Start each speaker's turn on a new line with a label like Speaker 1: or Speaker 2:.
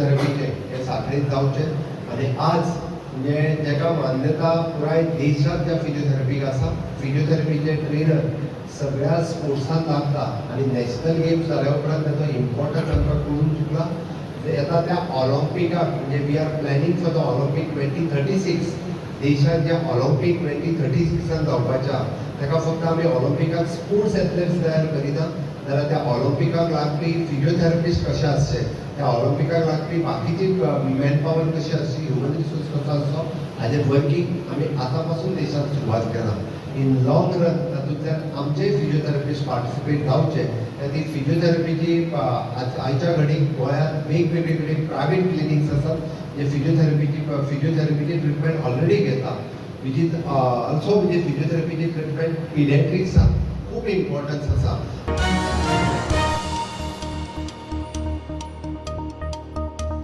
Speaker 1: थेरपीचे हे साखळीत जावचे आनी आज म्हणजे जेका मान्यता पुराय देशांत ज्या फिजियोथेरपीक आसा, फिजियोथेरपीचे ट्रेनर सगळ्या स्पोर्ट्सान लागता आनी नॅशनल गेम्स जाल्या उपरांत ताचो इम्पॉर्टन्स आमकां कळून चुकला. येता त्या ऑलिम्पिकाक, म्हणजे we are planning for the Olympic 2036. देशात जे ऑलिम्पिक 2036 जावपाचे आहा, ताका फक्त आमी ऑलिम्पिकाक स्पोर्ट्स एथलेट्स तयार करिना, जाल्यार त्या ऑलिम्पिकाक लागपी फिजियोथेरपिस्ट कशे आसचे, त्या ऑलिम्पिकाक लागपी बाकीची मॅन पावर कशी आसची, ह्युमन रिसोर्स कसो आसचो, हाजेर वर्कींग आमी आतां पासून देशांत सुरवात केला. इन लॉंग रन तातूंतल्यान आमचेय फिजियोथेरपिस्ट पार्टिसिपेट जावचे. ती फिजियोथेरपीची आयच्या घडीक गोंयांत वेगवेगळे कडेन प्रायवेट क्लिनिक्स आसात जे फिजियोथेरपीची ट्रिटमेंट ऑलरेडी घेता, which is also म्हणजे फिजियोथेरपीची ट्रिटमेंट पिडियाट्रिक्साक खूब इम्पॉर्टन्स आसा.